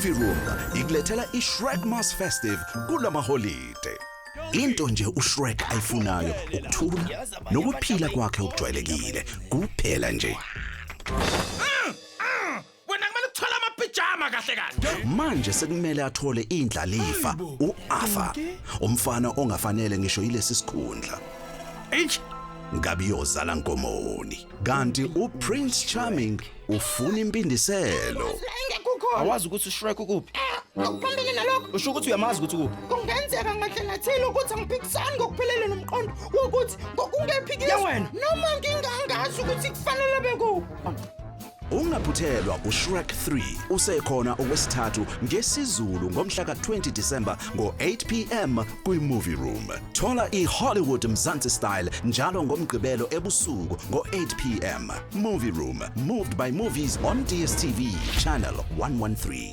Movie Room ikulethela iShrek Mass Festive kulamaholide. Into nje uShrek ayifunayo ukuthula nokuphila kwakhe okujwayelekile kuphela nje. Wena kumele uthole amapijama kahle kahle. Manje sekumele athole indlalifa uArthur, umfana ongafanele ngisho yilesi sikhundla. Eish. Ngabe yozala nkomoni. Kanti uPrince Charming ufuna impindiselo. Engekho. Awazi ukuthi uShrek ukuphi? Akuphambene nalokho. Usho ukuthi uyamazi ukuthi ukuphi? Kungenzeka ngandlela thile ukuthi angiphikisani ngokuphelele nomqondo wokuthi ngokungephikiswa Ya wena. noma ngingangazi ukuthi kufanele bekuphi. Ungaphuthelwa uShrek 3 usekhona okwesithathu ngesiZulu ngomhla ka-20 December ngo-8 pm kwi-Movie Room. Thola i-Hollywood Mzansi Style njalo ngoMgqibelo ebusuku ngo-8 pm. Movie Room, moved by movies on DStv channel 113.